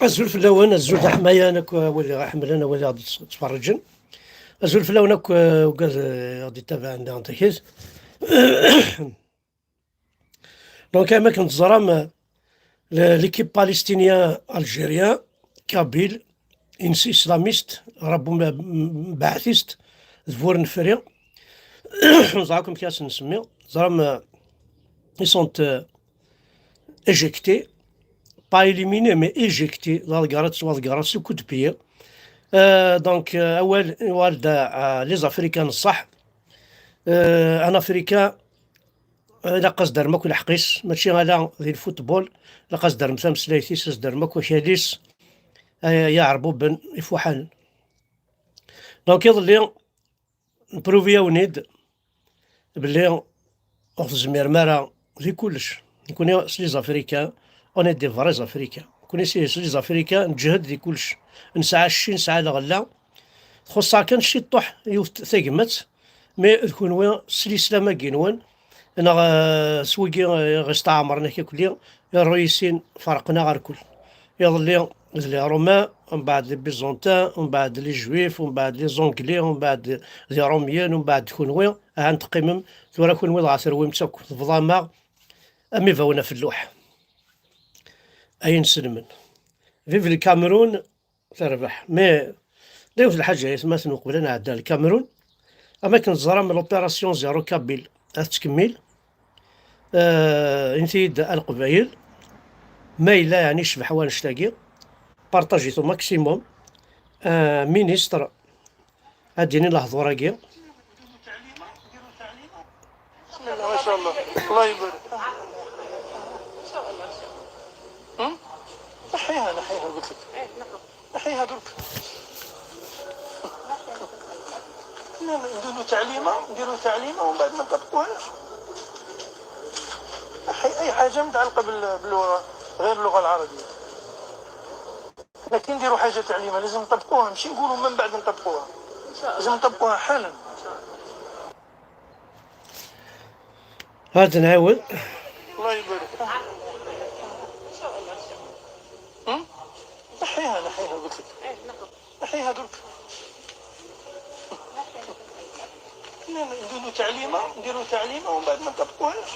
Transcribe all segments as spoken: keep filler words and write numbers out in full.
Azul fell-awen, azul d aḥmayan akk, a wali aḥemmlen, a wali ɣ-d-ttferriǧen. Azul fell-awen akk, eh, ugad, eh, ɣ-d-ittabaɛen daɣen takit. Donc, am akken teẓram, eh, le-, l'équipe palestinien algérien, kabyle, ins-, islamiste, rabbu m-, m-, baathiste, d bur nefri. Ẓer akk amek i asen-nsemmi. Teẓram, eh, ils sont, eh, éjectés, pas éliminés, mais éjectés, ḍegret, ttwaḍegret seg coup de pied. Euh, donc, euh, awal, awal da, euh, les Africains, ṣṣeḥ. Euh, un Africain, euh, ilaq ad s-derrem akk lḥeqq-is, mačči ala di lfutbol, ilaq ad s-derrem tameslayt-is, ad s-derrem akk akal-is, ay, ay iɛerbuben ifuḥanen. Donc, iḍelli, npruvi-yawen-id belli ur tezmirem ara di kullec. Nekni s les Africains, on est des vrais Africains. Nekni s, s les Africains, nǧehhed di kullec. Nesɛa cci, nesɛa lɣella. Txuṣṣ-aɣ kan ciṭṭuḥ yiwet tagmat, mais d kunwi s lislam-agi-nwen, neɣ, eh, s wigi, eh, ɣ-isteɛmren akk-, akli, irruyisin ferqen-aɣ ar kull. Iḍelli d les Romains, mbeɛd les Byzantins, mbeɛd les Juifs, mbeɛd les Anglais, mbeɛd d Irumyen, mbeɛd d kunwi, ahan teqqimem, tura kunwi dɣa terwim-tt akk, tebḍam-aɣ am ibawen ɣef lluḥ. Ayen selmen. Vive le Cameroun, terbeḥ. Mais, d yiwet lḥaǧa, ay atmaten, uqbel ad nɛeddi ar Lkamerun, am akken teẓram, l'opération Zéro Kabyle ad tettkemmil. Euh, init-iyi-d a Leqbayel, ma yella, yeɛni, yecbeḥ wannect-agi, partagez-it au maximum. Euh, ministre, ad d-yini lehdur-agi. بسم الله ما شاء الله. الله يبارك. هم؟ نحيها، نحيها، قلت لك. نحيها درك. لا، لا، نديروا تعليمة، نديروا تعليمة ومن بعد ما نطبقوهاش. نحي أي حاجة متعلقة بال-، باللغة، غير اللغة العربية. حنا كي نديروا حاجة تعليمة لازم نطبقوها، ماشي نقولوا من بعد نطبقوها. لازم نطبقوها حالا. هاد نعاود. الله يبارك. هم؟ نحيها، نحيها، قلت لك. نحيها درك. لا، لا، نديروا تعليمة، نديروا تعليمة ومن بعد ما نطبقوهاش.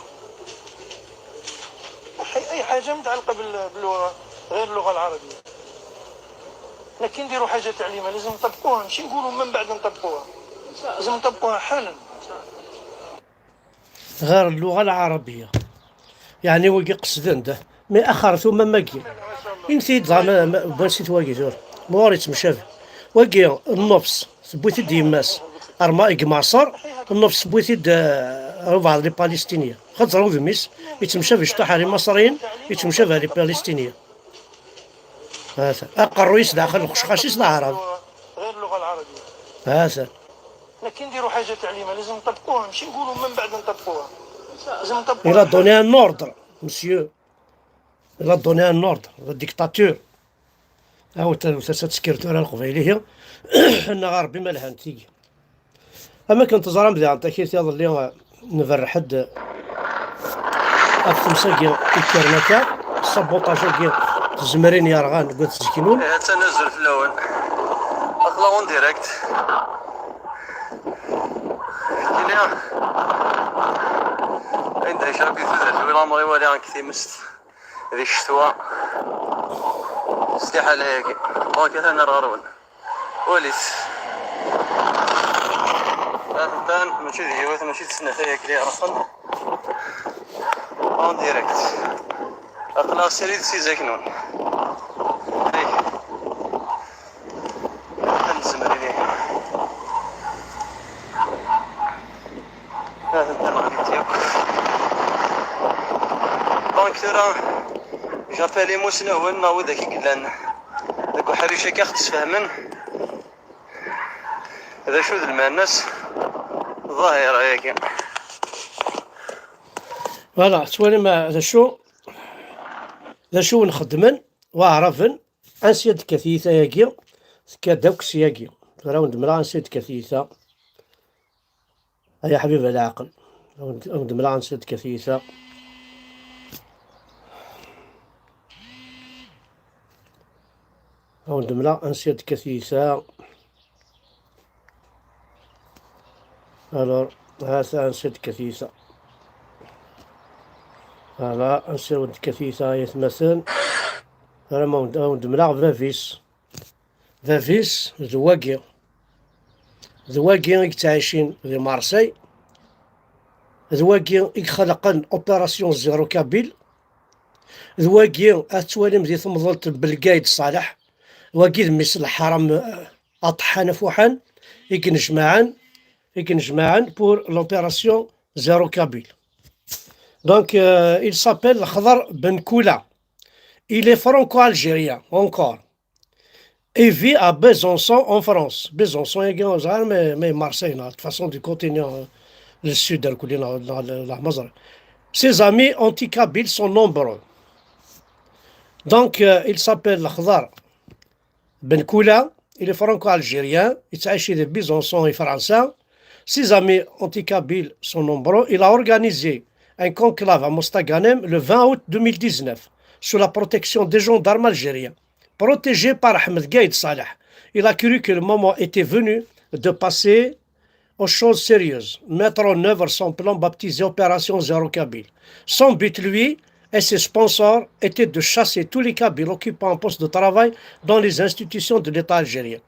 أي، أي حاجة متعلقة بال-، باللغة، غير اللغة العربية. حنا كي نديروا حاجة تعليمة لازم نطبقوها، ماشي نقولوا من بعد نطبقوها. لازم نطبقوها حالا. غير اللغة العربية. يعني ويقي قصدن ده. Mais axertum am wagi. Init-iyi-d dɣa ma, ma, n wansi-t wagi tura. Ma ur yettemcabi. Wagi, nnefṣ, tewwi-t-id yemma-s. Arma deg Maṣer, nnefṣ tewwi-t-id, eh, rbeɛ les Palestiniens. Xaṭer udem-is, yettemcabi ciṭuḥ ar Imaṣriyen, yettemcabi ar les Palestiniens. Hata. Aqerruy-is daxel, lxecxac-is d aɛrab. Hata. حنا كي نديروا حاجة تعليمة لازم نطبقوها، ماشي نقولوا من بعد نطبقوها. لازم نطبقوها. Il a donné un ordre, monsieur. Il a donné un ordre, la dictature. Aw, ta, ta, ta tsekkert tura leqbayli, hi. Annaɣ a Ṛebbi ma lhant tigi. Am akken teẓram di Antakya iḍelli, eh, nberreḥ-d ɣef temsa-agi yekkren akka, sabotage-agi tzemrin yerɣan deg At Ziknun. Attan azul fell-awen. Aql-aɣ en direct. Kili. Anda yecrab di tudert, wi lamer iwali deg timest, di ccetwa, s liḥala-agi. Donc, atan ar ɣer-wen. Walit. Atan mačči d yiwet, mačči d snat ay akli iruḥen. En direct. Aql-aɣ srid si Zaknun. Ay. Ad nezmer ihi. Atan tameɣlit yakk. Donc tura, j'appelle imusnawen neɣ widak i yellan deg uḥric-agi, ad ɣ-d-sfehmen d acu d lmeɛna-s ḍahira-agi. Voilà, tettwalim, ah, d acu, d acu wen-xeddmen waɛraben, ansi ad d-tekka tyita-agi, tekka-d akk s yagi. Tura wen-d-mleɣ ansi ad d-tekka tyita. Ay aḥbib a leɛqel, a wen-d-mleɣ ansi ad d-tekka tyita. A wen-d-mleɣ ansi ad d-tekka tyita. Alors, ha-t-a ansi ad d-tekka tyita. Voilà, ansi ad d-tekka tyita, ay atmaten. Ara ma wen-d-, a wen-d-mleɣ bab-is. Bab-is d wagi. D wagi i yettɛicin di Marseille. D wagi i ixelqen opération zéro kabyle. D wagi ad twalim di temḍelt n Belgayd Ṣaleḥ. Wagi d mmi-s n lḥaram, eh, aṭeḥḥan afuḥan, i inejmaɛen, i inejmaɛen pour l'opération zéro kabyle. Donc, euh, il s'appelle Xḍer Ben Kula. Il est franco-algérien encore. Et vit à Besançon en France. Besançon, il y a mais, mais Marseille, là, de toute façon, du côté, euh, le sud, le côté, là, là, là, là, Mazar. Ses amis anti-kabyles sont nombreux. Donc, euh, il s'appelle Xḍer Ben Kula. Il est franco-algérien. Il s'agit de Besançon et France. Ses amis anti-kabyles sont nombreux. Il a organisé un conclave à Mostaganem le vingt août deux mille dix-neuf, sous la protection des gendarmes algériens. Protégé par Ahmed Gaïd Saleh, il a cru que le moment était venu de passer aux choses sérieuses, mettre en œuvre son plan baptisé Opération Zéro Kabyle. Son but, lui, et ses sponsors étaient de chasser tous les Kabyles occupant un poste de travail dans les institutions de l'État algérien.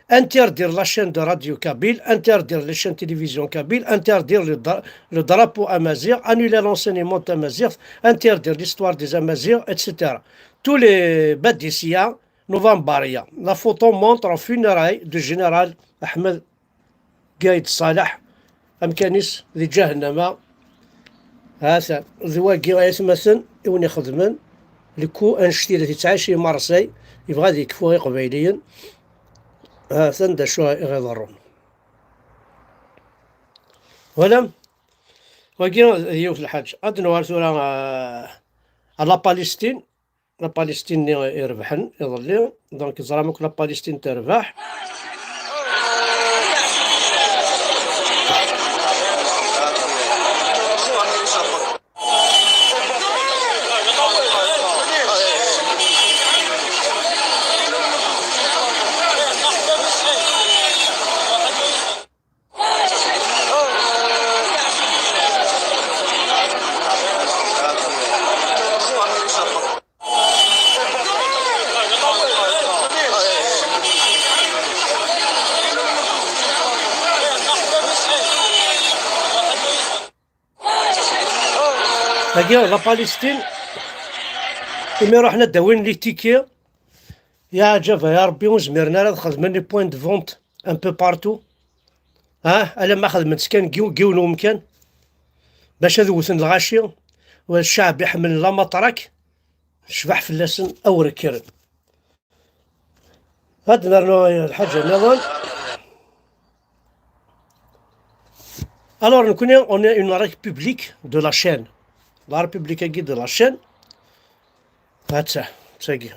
Interdire la chaîne de radio kabyle, interdire les chaînes de télévision kabyle, interdire le, dra- le drapeau amazigh, annuler l'enseignement amazigh, interdire l'histoire des Amazighs, et cetera. Tous les Badisiya, Novembariya. La photo montre aux funérailles du général Ahmed Gaïd Saleh, amkan-is di ǧahennama. Ha-t-an, d wagi ay atmaten i wen-ixedmen le coup annect-ilat yettɛici i Marseille, yebɣa ad yekfu Iqbayliyen. Ha-t-an d acu i ɣ-iḍerrun. Twalam? Wagi d yiwet lḥaǧa. Ad nuɣal tura, ah, à la Palestine. La Palestine-nni irebḥen iḍelli. Donc, teẓram akk la Palestine terbeḥ. Dagi, la Palestine, imi ruḥen ad d-awin les tickets, ya ɛǧab, ya Rebbi, ur zmiren ara ad xedmen les points de vente un peu partout. Ah, alamma xedmen-tt kan deg yiw-, deg yiwen umkan, bac ad wten lɣaci, wa ccɛeb iḥemmlen la matraque, tecbeḥ fell-asen awer kkren. Ad nernu lḥaǧa nniḍen. Alors, nekkni, on est une république de la chaîne. La République-agi de la chaîne. Ha-tt-a, tagi.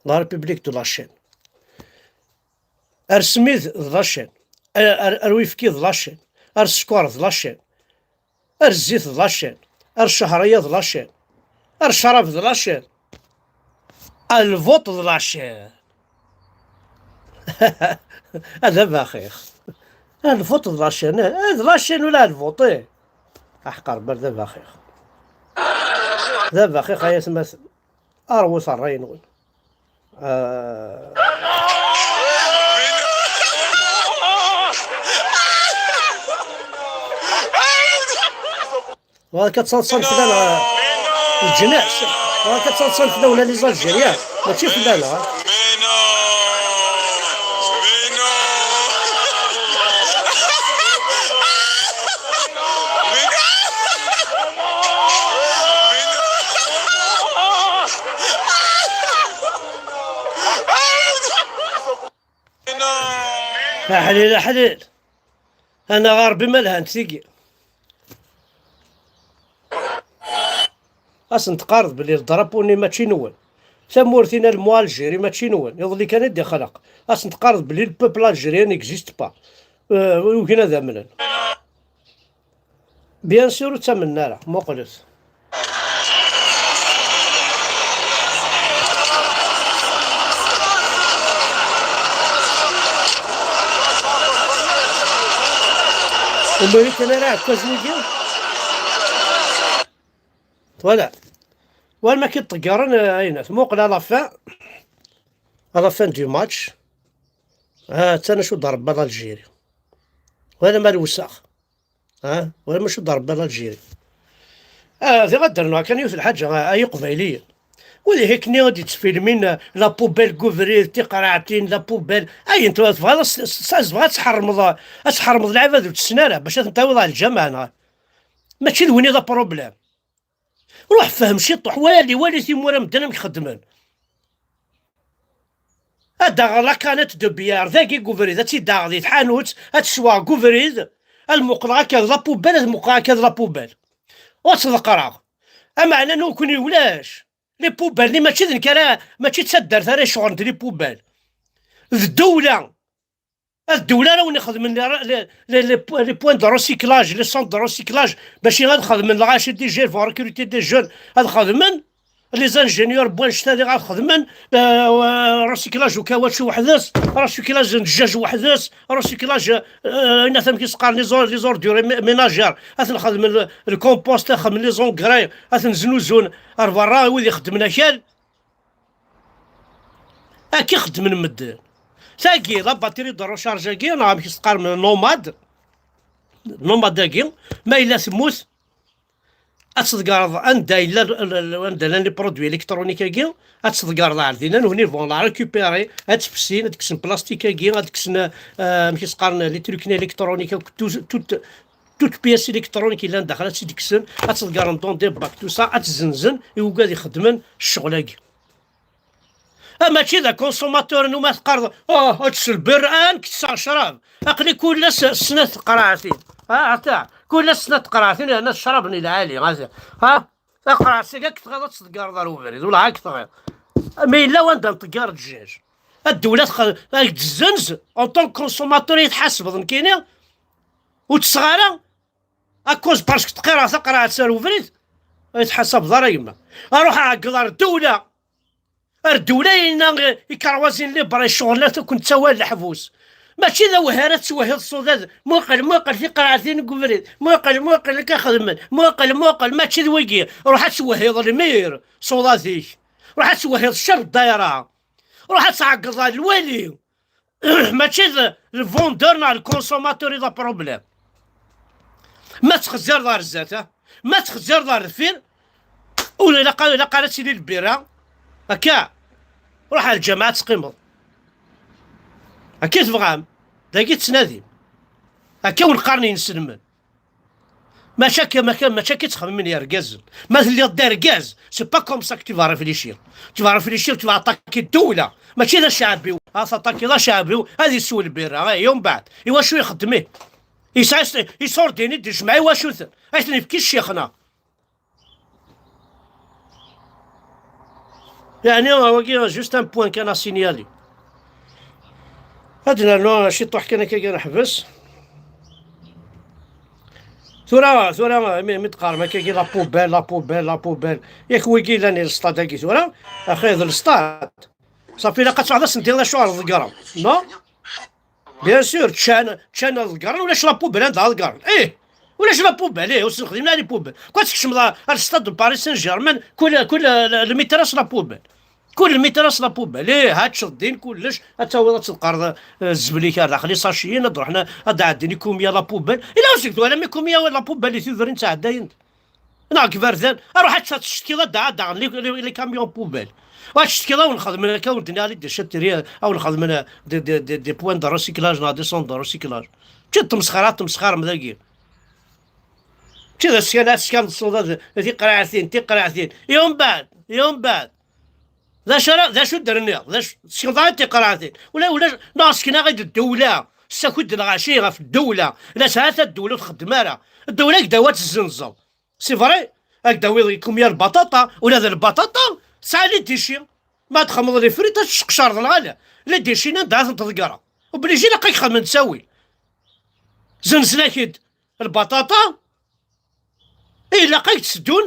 La République de la chaîne. Ar smid d la chaîne. Ar, ar, ar uyefki d la chaîne. Ar sskeṛ d la chaîne. Ar zzit d la chaîne. Ar ccehriya d la chaîne. Ar ccrab d la chaîne. Ar lvuṭ d la chaîne. Ad abaxix. Ar lvuṭ d la chaîne. Eh, d la chaîne ula ar lvuṭ, eh. Aḥqer, bar d abaxix. D abaxix ay atmaten. Rwet ṛṛay-nwen. Ah. Bɣiɣ ad taḍṣam fell-aneɣ leǧnas. Bɣiɣ ad taḍṣam fell-awen les Algériens. Mačči fell-aneɣ. Aḥlil, aḥlil. Anaɣ a Ṛebbi ma lhant tigi. Ad sen-teqqareḍ belli le drapeau-nni mačči nwen. Tamurt-inna, le mot Algérie, mačči nwen. Iḍelli kan i d-ixleq. Ad sen-teqqareḍ belli le peuple algérien n'existe pas. Euh, ugin ad amnen. Bien sûr, ur ttamnen ara. Muqlet. Ur merikan ara iɛekkazen-agi? Twala. War ma k-id-ṭeggaren, eh, ayna. Tmuqel à la fin. À la fin du match. Ah, attan acu d-rebba l'Algérie. Wala ma lewsex. Ha? Wala ma acu d-rebba l'Algérie. Ah, diɣ ad d-rnuɣ kan yiwet lḥaǧa, ah, ay Iqbayliyen. Wid ihikken i d-yettfilmin, ah, la poubelle deg ubrid, tiqraɛtin, la poubelle. Ayen tura tebɣiḍ, as-, s-, s-, tebɣiḍ ad tḥermeḍ, ad tḥermeḍ lɛibad ur tessen ara, bac ad ten-tawiḍ ɣer lǧameɛ, neɣ? Mačči d win i d apṛublem. Ruḥ fhem ciṭuḥ, wali, wali timura medden amek xeddmen. Ad d-aɣeɣ la canette de bière dagi deg ubrid, ad tt-id-aɣeɣ di tḥanut, ad tt-sweɣ deg ubrid, ad muqleɣ akka d la poubelle, ad muqleɣ akka d la poubelle. Ur tt-ḍeqqreɣ. Ameɛna nekkni ulac. Les poubelles-nni mačči d nekk ara, mačči d taddart ara iceɣlen d les poubelles. D ddewla. Ad ddewla ara wen-ixedmen les, les, les, les, les points de recyclage, les centres de recyclage, bac ad xedmen lɣaci, des jeunes, vont recruter des jeunes, ad xedmen les ingénieurs n wannect-a diɣ ad xedmen, euh, recyclage n ukawacu weḥd-s, recyclage n ddjaj weḥd-s, recyclage, euh, ayen amek i s-qqaren, les or-, les ordures mé-, ménagères, ad ten-xedmen le, le compost, ad xedmen les engrais, ad ten-znuzun ar berra i wid ixeddmen akal. Akka i xeddmen medden. Tagi, la batterie de recharge-agi, neɣ amek i s-teqqarem, nomade. Nomade-agi, ma yella temmut, ad tḍeggreḍ anda yella l-, l-, l-, anda llan les produits électroniques-agi, ad tḍeggreḍ ar dinna, nekkni bon, la récupérer, ad tt-fessin, ad kksen plastique-agi, ad kksen, euh, amek i s-qqaren, les trucs électroniques, akk tout, tout, toute pièce électronique yellan daxel, ad tt-id-kksen, ad tḍeggren dans des bacs, tout ça, ad tt-zzenzen i wigad ixeddmen ccɣel-agi. Ah, mačči d consommateur n uma teqqareḍ, oh, ad tselber, ah, nekk tesɛa ccrab. Aql-i kul ass snat teqraɛtin. Ah, ata, kul ass snat teqraɛtin, yerna ccrab n lɛali. Ata, ha? Taqraɛt-agi ad k-tɣiḍ ad tḍeggreḍ ar ubrid, wala ad k-tɣiḍ. Ma yella wanda nṭeggar ddjaj. Ddewla tx-, ad k-tezzenz, en tant que consommateur i tḥasbeḍ nekkini, ur ttesseɣ ara, à cause parce que tqiraɣ taqraɛt ar ubrid, ur tḥasabeḍ ara yemma. Aruḥ ɛeggeḍ ar ddewla. Ar ddewla yenna ikerwazen libre ccɣel la ken-ttawal leḥbus. Mačči d awehhir ad tettwehiḍ s uḍad, muqel, muqel tiqraɛtin deg ubrid, muqel, muqel akka xedmen, muqel, muqel, mačči d wigi. Ruḥ ad tettwehiḍ lmir s uḍad-ik. Ruḥ ad tettwehiḍ ccaf ddayra. Ruḥ ad tɛeggeḍ ar lwali. Mačči d le vendeur neɣ le consommateur i d aproblème. Ma tettxezzireḍ ar zdat, ah, ma tettxezzireḍ ar deffir, ur ilaq, ilaq ara ad tili lbira. Akka, ruḥ ar lǧameɛ ad teqqimeḍ. Akka i tebɣam, dagi tettnadim. Akka wen-qqaren inselmen. Mačči akka, mačči, mačči akka i ttxemmimen yergazen. Ma telliḍ d argaz, c'est pas comme ça que tu vas réfléchir. Tu vas réfléchir, tu vas attaquer ddewla. Mačči d aceɛbi-w. Ad taṭakiḍ aceɛbi-w, ad isew lbira. Eh, umbeɛd, iwacu ixeddem-it? Yesɛa s-, iṣurdin i d-ijmeɛ iwacu-ten? Ad ten-ifk i ccixna. Yeɛni, wagi, juste un point kan à signaler. Ad nernu ciṭuḥ kan akka, kan neḥbes. Tura, tura, mi, mi teqqarem akka, la poubelle, la poubelle, la poubelle. Yak wigi llan i lestad-agi tura, axi d lestad. Safi, ilaq ad tesɛuḍ asentel d acu ara tḍeggreḍ, non? Bien sûr, ččan, ččan ad ḍeggren, ulac la poubelle anda ad ḍeggren. Ih, ulac la poubelle, ih, ur sen-xdimen ara les poubelles. Quoi, tkecmeḍ ar, ar stade de Paris Saint-Germain, kul, kul, eh, le, le métro-s la poubelle. Kul le métro-s la poubelle, ih, ha teččeḍ din kullec, ad tawiḍ ad tḍeqqreḍ, eh, zzbel-ik ar daxel, isaciyen, ad ruḥen, ad ɛeddin ikumya la poubelle. Ila ur seg twalam ikumya la poubelle i tudrin ttɛeddayen-d. Neɣ deg iberdan, aruḥ ad tectkiḍ ad d-ɛaddaɣen les, les, les camions poubelles. Wa tectkiḍ ad wen-xedmen akka, wen-d-nniɣ les déchetteries, ad wen-xedmen des, des, des, des points de recyclage neɣ des centres de recyclage. Mačči d tmesxer, ad tmesxerem dagi. Mačči d askan, askan tesleḍ ad tiqraɛtin, tiqraɛtin. I umbeɛd, i umbeɛd. D acu ara, d acu d-rniɣ? D acu, tsekneḍ ara tiqraɛtin? Ula, ulac, neɣ sken-aɣ-id ddewla, ssaki-d lɣaci ɣef ddewla. La sɛat ddewla ur txeddem ara. Ddewla deg dawa tezzenzeḍ. C'est vrai, ad k-d-awiḍ kumya lbaṭaṭa, ula d lbaṭaṭa tesɛa les déchets. Ma txedmeḍ les frites, ad tseqcareḍ lɣala. Les déchets anda ara tent-tḍeggreḍ? Obligé ilaq ad k-xedmen ttawil. Zenzen-ak-id lbaṭaṭa, ilaq ad k-d-seddun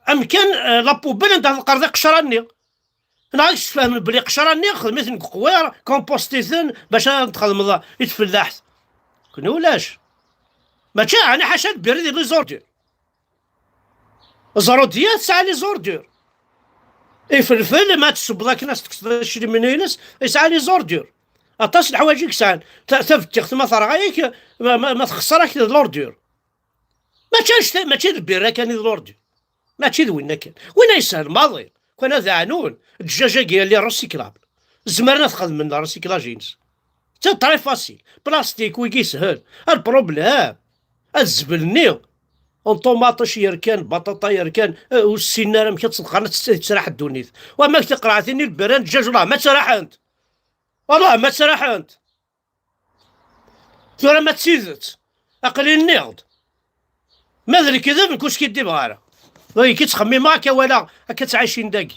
amkan, eh, la poubelle anda teqqreḍ iqecra-nni. Neɣ ad k-sfehmen belli iqecra-nni xdem-iten deg uqwiṛ, compost-iten bac ad txedmeḍ i tfellaḥt. Kunwi ulac. Mačči, ɛni ḥaca lbirri di les ordures. Ẓrudiyya tesɛa les ordures. Ifelfel, ma tsubbeḍ akken ad s-tekkseḍ aclimni-ines, yesɛa les ordures. Aṭas n leḥwayeǧ i yesɛan. Ta-, tabettixt ma terɣa-yak, ma, ma, ma txeṣṣer-ak d l'ordure. Mačči annect-a, mačči d lbirra kan i d l'ordure. Mačči d winna kan. Winna yeshel maḍi. Kan ad ɛnun. Ddjaj-agi, elle est recyclable. Zemren ad xedmen le recyclage-ines. C'est très facile. Plastique, wigi yeshel. Le problème, azbel-nni n ṭumaṭic yerkan, baṭaṭa yerkan, eh, ur ssinen ara amek ad tt-ḍeqqren, ad tt-, tettraḥ ddunit. Wama tiqraɛtin-nni lbirra n ddjaj, Allah ma ttraḥent. Allah ma ttraḥent. Tura ma d tidet, aql-i nniɣ-d. Ma d lekdeb, nekk ur skiddibeɣ ara. Dagi i ttxemmimeɣ, akka walaɣ, akka ttɛicin dagi.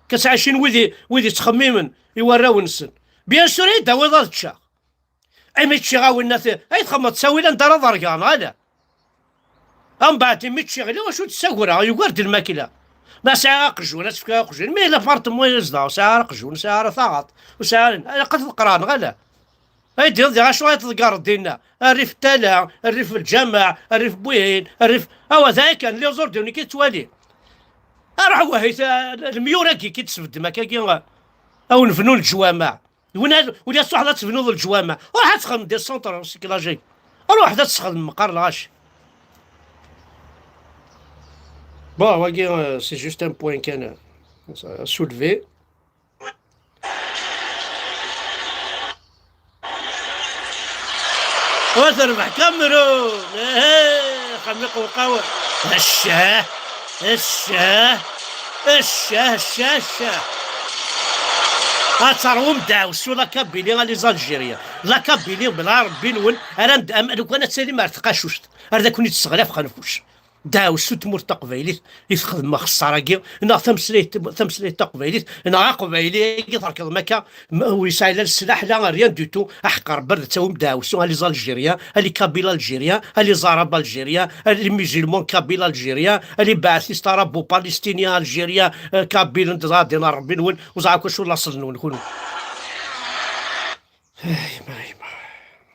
Akka ttɛicin wid i, wid ittxemmimen i warraw-nsen. Bien sûr, i d-tawiḍ ad ččeɣ. Imi ččiɣ, a winna, ay txemmeḍ ttawil anda ara ḍergeɣ, neɣ ala? Ambeɛd imi ččiɣ, ila wacu d-ssagreɣ, yugar-d lmakla. Ma sɛiɣ aqjun, ad s-fkeɣ aqjun. Mi yella apartment i zedɣeɣ, ur sɛiɣ ara aqjun, ur sɛiɣ ara taɣaṭ, ur sɛiɣ ara, ilaq ad t-ḍeqqreɣ, neɣ ala? Ay d-, diɣ acu ay tḍeggreḍ dinna? Rrif n tala, rrif n lǧameɛ, rrif n wihin, rrif, awa, d aya kan, les ordures nekk i ttwali. Aruḥ wahi, ta-, lemyur-agi i k-id-tesbeddem akkagi, a wen-bnun leǧwameɛ. Win ad, win ad truḥeḍ ad tebnuḍ leǧwameɛ, ruḥ ad txedmeḍ des centres recyclage. Ruḥ ad tesxedmem meqqar lɣaci. Bon, wagi, euh, c'est juste un point kan, euh, à soulever. Wa terbeḥ Kamerun! Ehe! Xamiq uqawa! Ccah! Ccah! Ccah, ccah, ccah! Ad teṛwum ddeɛwessu la Kabylie a les Algériens. La Kabylie bla Ṛebbi-nwen, ara n-, am, lukan ad talim ar tqacuct, ar d akun-id-tesseɣlaf xenfuc. Ddeɛwessu tmurt taqbaylit i txedmem axeṣṣar-agi, neɣ tameslayt, tameslayt taqbaylit, neɣ aqbayli-agi terkeḍem akka, m-, ur yesɛi la leslaḥ, la rien du tout, aḥeqq Ṛebbi, ad d-tawim ddeɛwessu a les Algériens, a les Kabyles algériens, a les Arabes algériens, a les musulmans kabyles algériens, a les baathistes arabo-palestiniens algériens, euh, kabyles, n tẓadin a Ṛebbi-nwen, ur ẓriɣ akk acu laṣel-nwen kunwi. Ay, ma, ay, ma.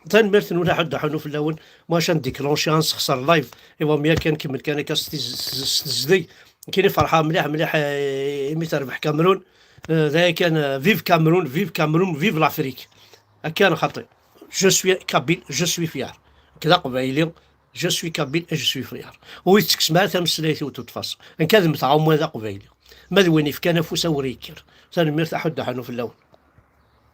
Tanemmirt-nwen, aḥuddu aḥunu fell-awen. Moi, ad déclencher, ad nessexṣer live. Iwa mi akken kemmel kan akka s tiz-, s, s tezdeg. Nekkini ferḥeɣ mliḥ, mliḥ, eh, imi terbeḥ Cameroun. Eh, d aya kan, eh, vive Cameroun, vive Cameroun, vive l'Afrique. Akka xaṭi. Je suis kabyle, je suis fier. Nekk d aqbayli, je suis kabyle et je suis fier. Ur yettekkes ara tameslayt-iw de toute façon. Nekk ad mmteɣ am wa d aqbayli. Ma d win yefkan afus, awer yekker. Tanemmirt, aḥuddu aḥunu fell-awen.